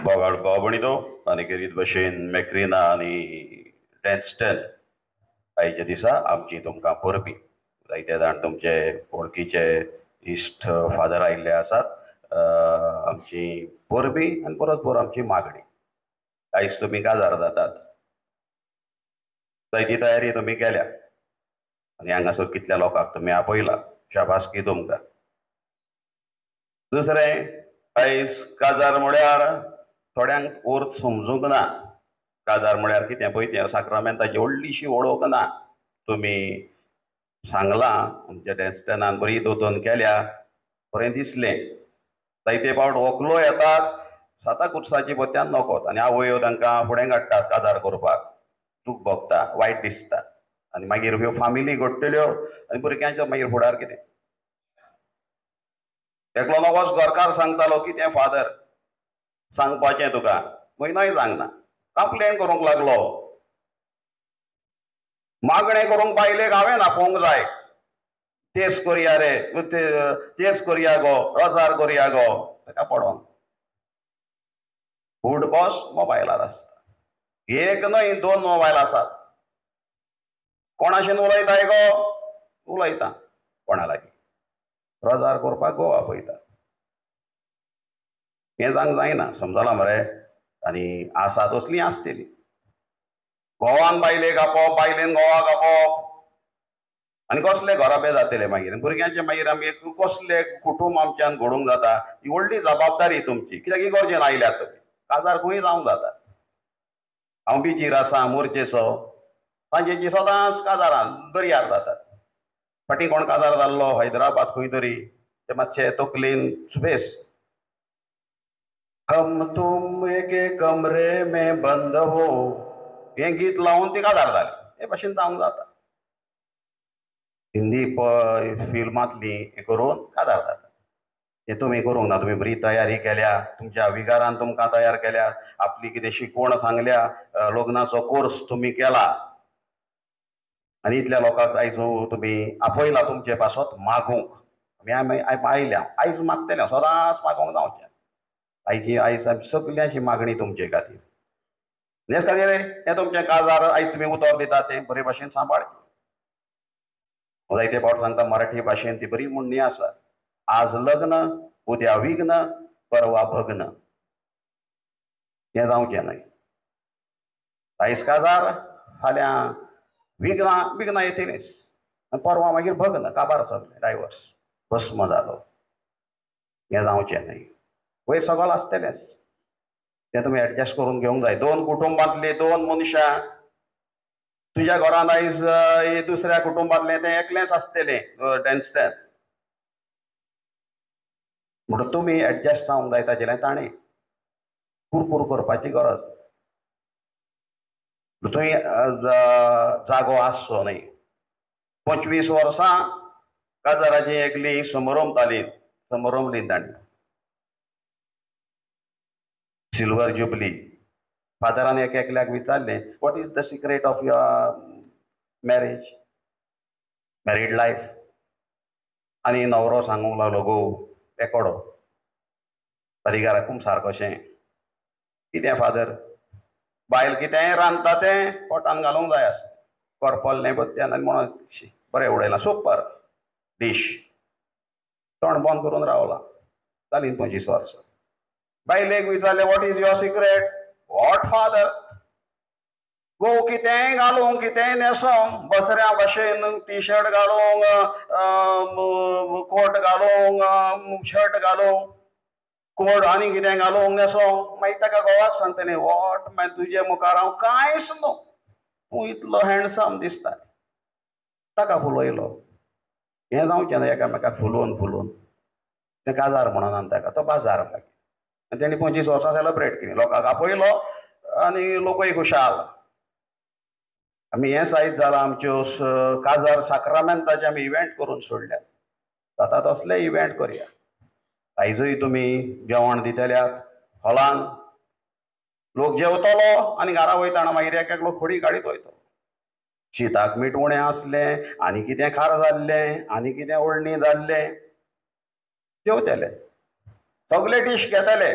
बोगाड बाबणीदो आनी खेरीत भशेन मॅक्रिना आनी डॅन्स्टन आयच्या दिसा आमची तुमकां परबीं. जायते जाण तुमचे वळखीचे इश्ट फादर आयिल्ले आसात. आमची परबीं आनी परस आमची मागणी. आयज तुमी काजार जातात, जायती तयारी तुमी केल्या आनी हांगासर कितल्या लोकांक तुमी आपयला, शाबासकी तुमकां. दुसरें, आयज काजार म्हळ्यार थोड्यांक अर्थ समजूंक ना. काजार म्हळ्यार कितें पळय तें साक्रामेंताची व्हडलीशी वळख ना. तुमी सांगलां, आमच्या डॅन्स्टनान बरी दोतोन केल्या, बरें दिसलें. जायते फावट व्हंकलो येतात साताक वर्साची पत्यान नकोत आनी आवयो तांकां फुडें काडटात काजार करपाक. दूख भोगता, वायट दिसता आनी मागीर ह्यो फामिली घडटल्यो आनी भुरग्यांच्या मागीर फुडार कितें. एकलो नवोच घरकार सांगतालो कितें फादर सांगपाचें तुका, म्हयनोय सांगना, कंप्लेन करूंक लागलो. मागणें करूंक बायलेक हांवें आपोवंक जाय, तेच करया रे, तेच करया गो, रोजार करया गो, ताका पडोन. फूड बॉस मोबायलार आसता, एक न्हय दोन मोबायल आसात. कोणाशेन उलयताय गो? उलयता कोणा लागीं, रोजार करपाक गो आपयता. हें जावंक जायना, समजलां मरे? आनी आसा तसली आसतली. घोवान बायलेक आपोवप, बायलेन घोवाक आपोवप आनी कसले घराबे जातले मागीर भुरग्यांचे. मागीर आमी कसले कुटूंब आमच्यान घडोवंक जाता, ही व्हडली जबाबदारी तुमची. कित्याक इगोर्जेन आयल्यात तुमी, काजार खंय जावंक जाता. हांव बिचीर आसा मोर्चेचो, तांचे सदांच काजारान दर्यार जातात. फाटीं कोण काजार जाल्लो हैदराबाद खंय तरी, ते मातशे तकलेन सुबेस. हम तुम एके कमरे में बंद हो हें गीत लावन ती काजार जाली. हे भाशेन जावंक जाता. हिंदी फिल्मांतली हें करून काजार जाता. हें तुमी करूंक ना, तुमी बरी तयारी केल्या, तुमच्या विगारान तुमकां तयार केल्या, आपली कितें शिकवण सांगल्या, लग्नाचो कोर्स तुमी केला आनी इतल्या लोकांक आयज तुमी आपयला तुमचे पासत मागूंक. आमी आयल्या आयज मागतले, सदांच मागूंक जावचें. आयची आयज सगल्यांची मागणी तुमचे खातीर. हेच खातीर हें तुमचें काजार आयज तुमी उतर दिता तें बरे भाशेन सांबाळचें. जायते फावट सांगता मराठी भाशेन ती बरी म्हणणी आसा, आज लग्न उद्या विघ्न परवा भग्न. हें जावचें न्हय. आयज काजार, फाल्यां विघ्नां, विघ्नां येतलींच आनी परवा मागीर भग्न, काबार सगलें, डायवर्स, भस्म जालो. हें जावचें न्हय. वयर सगळें आसतलेंच, तें तुमी एडजस्ट करून घेवंक जाय. दोन कुटुंबांतलीं दोन मनशां तुज्या घरान आयज दुसऱ्या कुटुंबांतलें तें एकलेंच आसतलें डॅन्स्टन, म्हणून तुमी एडजस्ट जावंक जाय ताजें. ताणें कुरकूर करपाची गरज थंय जागो आसचो न्हय. 25 वर्सां काजाराची एकली समारंभ समारंभली तांणी, सिल्वर जुबली. फादरान एक एकल्याक विचारलें, what is the secret of your marriage, married life? आनी न्हवरो सांगूंक लागलो, गो एकोडो अधिकाराक कुमसार कशें कितें फादर, बायल कितेंय रांदता तें पोटान घालूंक जाय आसलें, करपल्लें बत्त्यान आनी म्हणून बरें उडयलां, सुपर डीश. तोंड बंद करून रावलां जालीं 25 वर्सां. बायलेक विचारलें, what is your secret? What father, गो कितेंय घालूंक, कितेंय न्हेसोंक, बसऱ्या भशेन टी शर्ट घालूंक, कोट घालूंक, शर्ट घालूंक, कोट आनी कितें घालूंक न्हेसोंक. मागीर ताका घोवाक सांगतलें, what मागीर तुजे मुखार हांव कांयच न्हू, तूं इतलो हँडसम दिसता. ताका फुलयलो. हें जावचें ना एकामेकाक फुलोवन फुलोवन. तें काजार म्हणना ताका, तो बाजार मागीर. आनी तेणी 25 वर्सां सेलेब्रेट केली, लोकांक आपयलो आनी लोकूय खुशाल. आमी हें सायज जालां, आमच्यो काजार साक्रामेंताचे आमी इव्हेंट करून सोडल्यात. जाता तसले इव्हेंट करया. आयजूय तुमी जेवण दितल्यात हॉलान, लोक जेवतलो आनी घरा वयतना मागीर एक एकलो खोडी काडीत वयतलो. शिताक मीठ उणें आसलें आनी कितें खार जाल्लें आनी कितें ओळणी जाल्लें, जेवतले, सगळे डीश घेतले.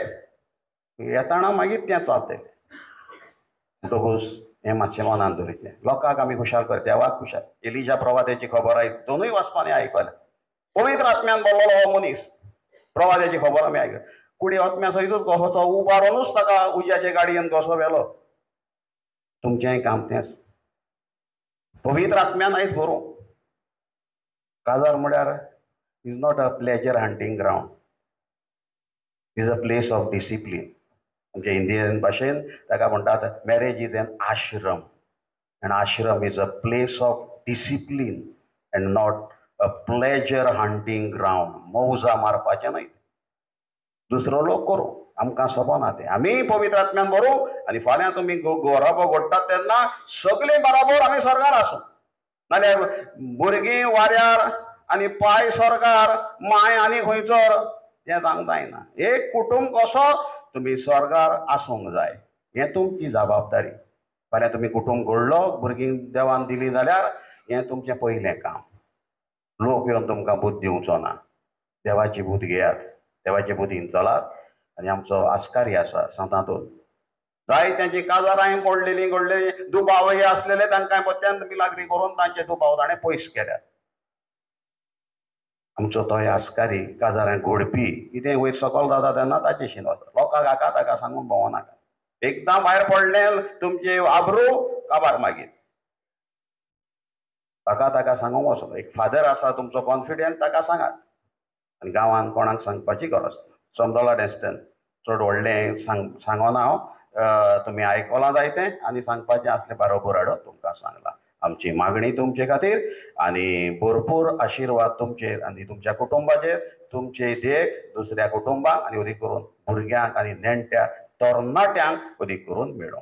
येताना मागीर तें चलतलें. म्हणटकूच हें मातशें मनान धरचें. लोकांक आमी खुशाल कर, देवाक खुशाल. एलिजा प्रवाद्याची खबर आयक, दोनूय वाचपांनी आयकलें. पवित्र आत्म्यान बोल्लो हो मनीस, प्रवाद्याची खबर आमी आयकली. कुडी आत्म्या सयतूच कसो उबारोनूच ताका उज्याचे गाडयेन कसो व्हेलो. तुमचेंय काम तेंच, पवित्र आत्म्यान आयज भरूं. काजार म्हळ्यार is not a pleasure hunting ground, is a place of discipline. आमच्या इंडियन भाशेन ताका म्हणटात marriage is an ashram, and ashram is a place of discipline and not a pleasure hunting ground. मौजा मारपाचें न्हय, दुसरो लोक करूं, आमकां सोबना तें. आमी पवित्र आत्म्यान भरूं आनी फाल्यां तुमी गोराबो घडटात तेन्ना सगळे बराबर आमी स्वर्गार आसूं. नाल्यार भुरगीं वाऱ्यार आनी पाय स्वर्गार, माय आनी खंयचो, तें सांग जायना. एक कुटूंब कसो तुमी स्वर्गार आसूंक जाय, हें तुमची जबाबदारी. फाल्यां तुमी कुटूंब घडलो, भुरगीं देवान दिली जाल्यार हें तुमचें पयलें काम. लोक येवन तुमकां बुद्द दिवचो ना, देवाची बुद्द घेयात, देवाचे बुद्दीन चलात. आनी आमचो आस्कारी आसा सांतांतून, जाय तांची काजारांय पडलेलीं घडलेलीं, दुबावय आसलेले तांकां पत्त्यान मिलाग्री करून तांचे दुबाव ताणें पयस केल्यात. आमचो तोय आस्कारी काजारां घोडपी कितें वयर सकयल जाता तेन्ना ताचेशीन वचा. लोकांक हाका ताका सांगून भोंवनाका. एकदां भायर पडलें तुमचे आबरू काबार मागीर ताका ताका सांगूंक वचो. एक फादर आसा तुमचो कॉन्फिडंट, ताका सांगात. आनी गांवांत कोणाक सांगपाची गरज ना. समजला डेस्टन चड व्हडलें सांगना हांव, तुमी आयकलां जायतें आनी सांगपाचें आसलें बरोबर हाडून तुमकां सांगलां. आमची मागणी तुमचे खातीर आनी भरपूर आशिर्वाद तुमचेर आनी तुमच्या कुटुंबाचेर, तुमचे देख दुसऱ्या कुटुंबाक आनी अदीक करून भुरग्यांक आनी नेणट्या तरणाट्यांक अदीक करून मेळूं.